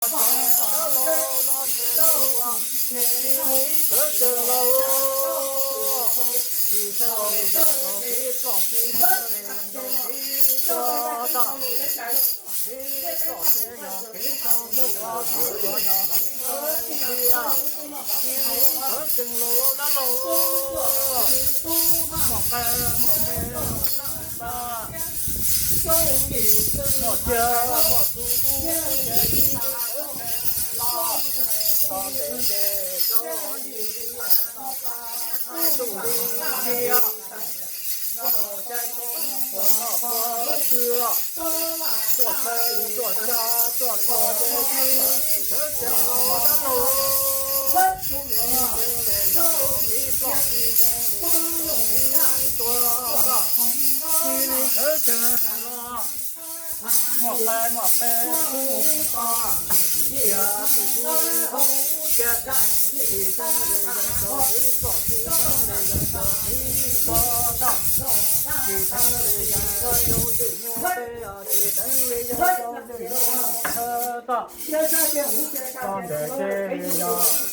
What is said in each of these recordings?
Dab laug no ces ua ib thawv tsees los, tsis thawj li yeej tau tib ploj, tsis thawj li yeej tau tib ploj tag, tib ploj ces yog kev tsaus ntuj, tib ploj yog kev tsaus ntuj tiag. Ib thawv tsees los dab laug, muaj qe muaj qe, muaj cia muaj txuj, ces ib thawv tsees los, tau ntev ntev rau yim thaum ntuj li tiag. Noj caij tso qhuav noj qhuav tsw, tuaj thawj tuaj tsa tuaj txog ces ib thawv tsees los dab laug, ib thawv li yeej tau tib ploj, tib thawv li yeej tau tib tuag, ib thawv tsees los, muaj qe muaj qe, cia tus tub hub ces, tsis thawj li yeej tau tib ploj, tsis thawj li yeej tau tib tuag tag, tsis thawj li yeej tau ntws nyuag peb, tsis thawj li yeej tau ntws nyuag thawj tag. Tau ntev ces yog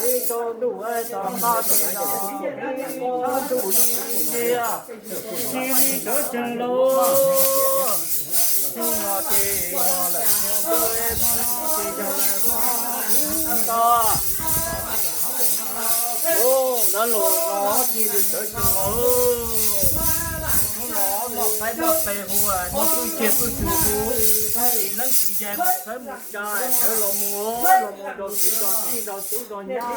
tib tsaus ntuj, tau qab ces yog tib tsaus ntuj li tiag. Ib thawv tsees los, hnub no ces yog lawm hnub ntuj, hnub no ces yog lawm hnub ntuj. Ua dab laug no ib thawv tsees los, hnub no noj qaib noj qe hu, noj pwj ceg pwj tug hu, tsis neeb tsis yaig, mus txhawb mus tsa, sawv los mus, los mus nrog txiv nrog txij nrog tub nrog nyab,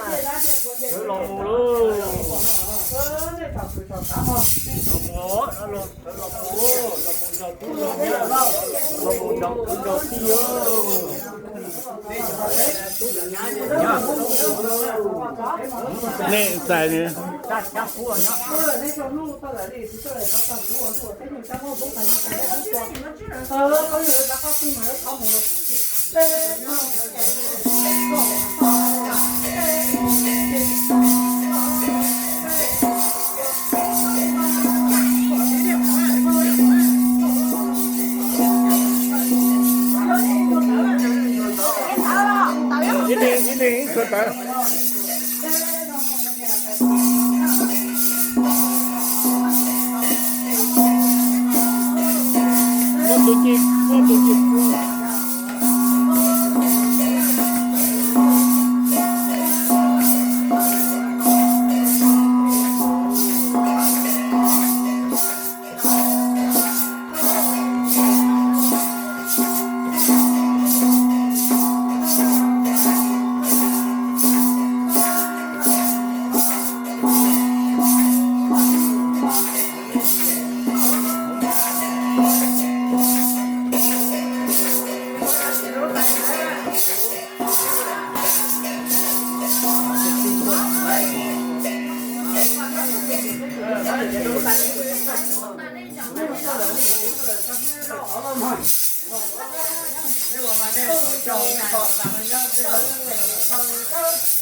sawv los mus lauj. Los mus, los mus, los mus nrog tub nrog nyab, los mus nrog kwv nrog tij. Nej txais. Ib leeg ib leeg ib txhua tawv. Muab tus ci, muab tus ci.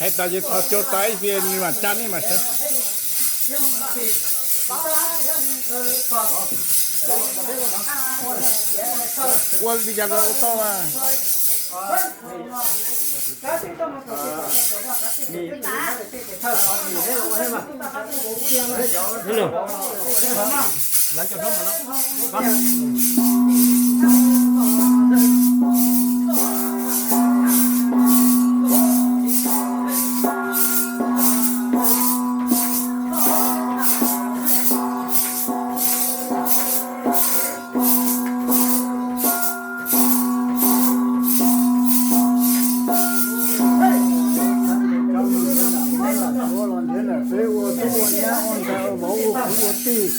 Hais tas ces thov cov tas ib pliag mam tsa nej mam sawv. Ua li cas los ua tau mas. Los nrhiav ntawm peb ua tub ua nyab ua ntxhais ua vauv ua kwv ua tij,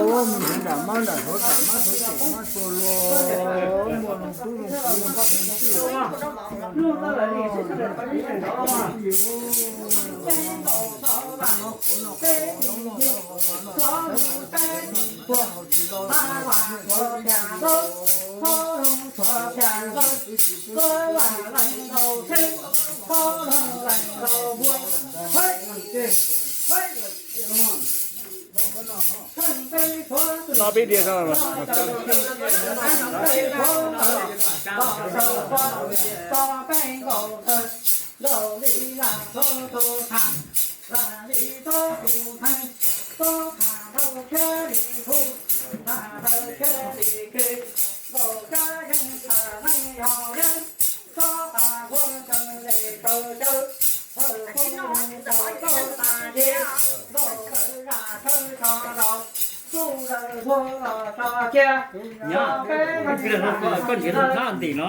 mus nrhiav nram mab nram suav, nram mab suav, nram mab suav los muaj zoo tub zoo kwv zoo tij. Lo peb diav no. Koj nrhiav lub plab ntim no.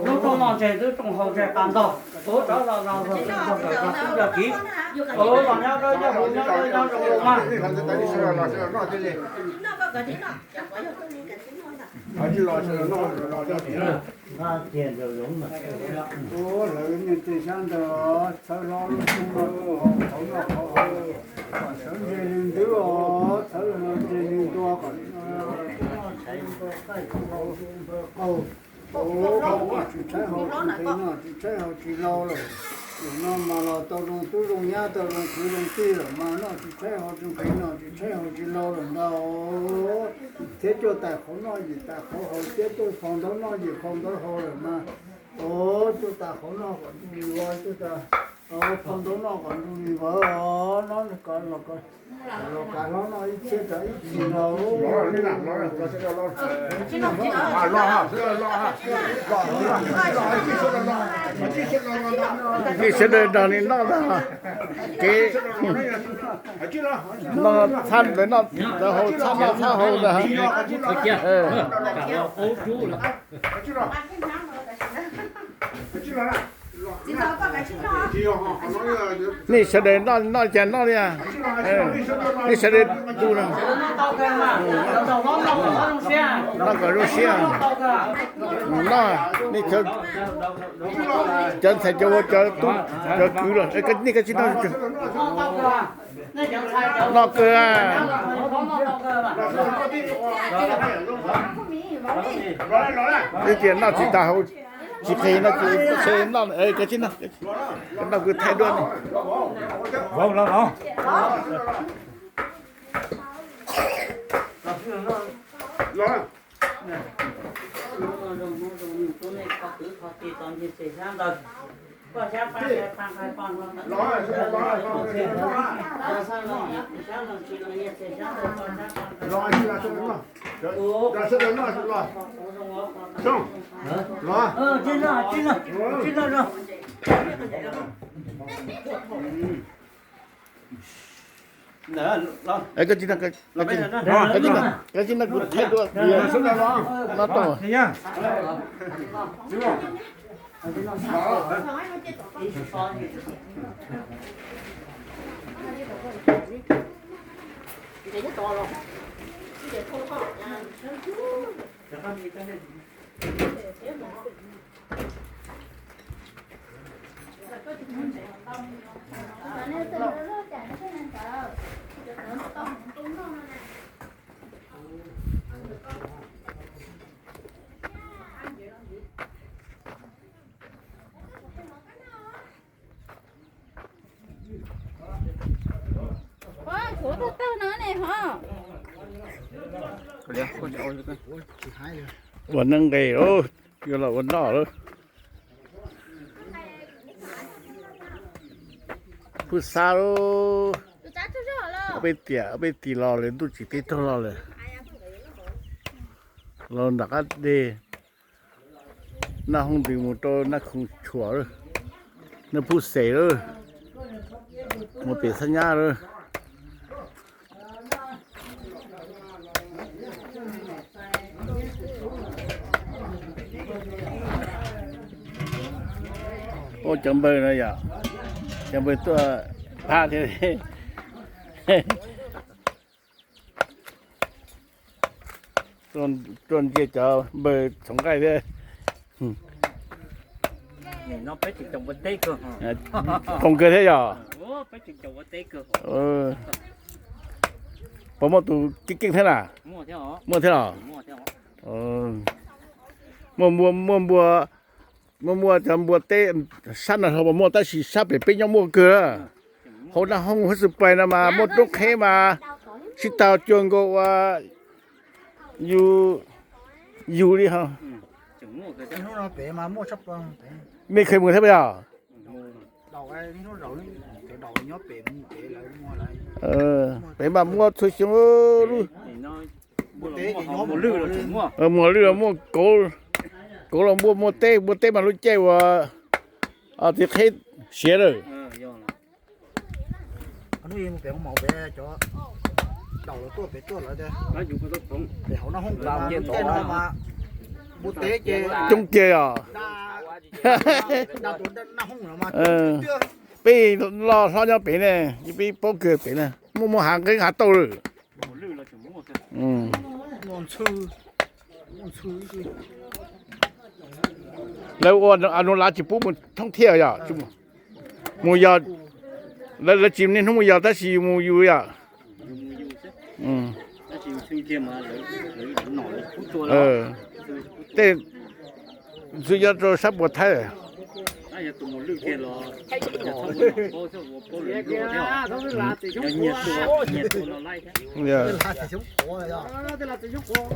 Lub rooj noj ntseg twb rooj haus ntseg qas ntog, tuav rawv los los los los kiv, los nyob dawb nyob huv nyob dawb nyob zoo los mas. Lawv niag tej xyab ntawd txhawb hlob lub xyoo no, qhov noj qhov haus, kom sawv ntseg li ntawd os, txhawb ntseg li ntua kom qaij qaug, tsis tshaib haus tsis nqhis noj tsis tshaib haus tsis lau lawm. Zaum no mas los tau zoo tub zoo nyab tau zoo kwv zoo tij lawm mas noj tsis tshaib haus tsis nqhis noj tsis tshaib haus tsis lau lawm ntag. Thiab cuaj tais qhauv noj yim tais qhauv haus thiab tuaj phau ntaub noj yim phau ntaub haus lawm mas, o, cuaj tais qhauv noj kom ntsug li vawv, cuaj tais phau ntaub noj kom ntsug li vawv, no los kav hlob noj ib txhiab rau ib txhis los. Ib sawv daws nrog li noj ntag, kev noj txhab ntawd noj ntawd haus txhab noj txhab haus ntag. Nej sawv daws noj noj cas noj li, nej sawv daws tu, noj kom zoo siab, noj, nej cov ntxhais cov vauv cov tub cov kwv los, nej koj tsis noj, noj kawg. Ib tias noj tsis tas haus tsis nqhis no ces noj, koj tsis noj, noj kwv thaij duab ne. Koj tsis noj, koj tsis noj, kuv thaij duab no tau. Kuv tawg tawg no ne ho. Ua neeb nqe, yuav los ua noj lawm. Pub xab lawm. Ob peb tiam ob peb tis los lawm, ntuj tsim teb raug los lawm. Los nram qab deg, Naj Hoob ntws mus rau Naj Khoom Tshuam lawm, Naj Phub Xes lawm, mus pem Xab Nyab lawm. Ua cov npawg no yom, cov npawg tuaj phab thiab. Tuaj ntsia cov npawg txhoov nqaij thiab. Peb tseem tau ua teb kawg. Phoom kawg thiab yom. Puas muaj tus keej keej thiab na? Muaj thiab los? Muaj npua, muaj npua, muaj cov npua teb sab no ho puas muaj, tab sis sab pem peb nyob muaj kawg. Hauv Naj Hooj Huab Xwm Pais no mas muaj roob qheb mas sib tau cuag nkaus ua yus, yus li ho. Mej kheev mus thiab puas yog? Pem mas muaj txhua xyoo. Muaj lwj los muaj kauv, kauv los npua, muaj teb, npua teb mas lub caij uas txiv qheb siav lawm. Coob tiag yom. Peb los hlob nyob pem ne, peb paub kawg pem na, muaj muaj hav nqeeb hav tauj lawm. Lawv ua nus lav tsis pub mus thoob thiaj yom. Mus yos, lawv tsis niaj hnub mus yos tab sis yus mus yus yom. Tej ntxwv nyob rau sab puas thaib.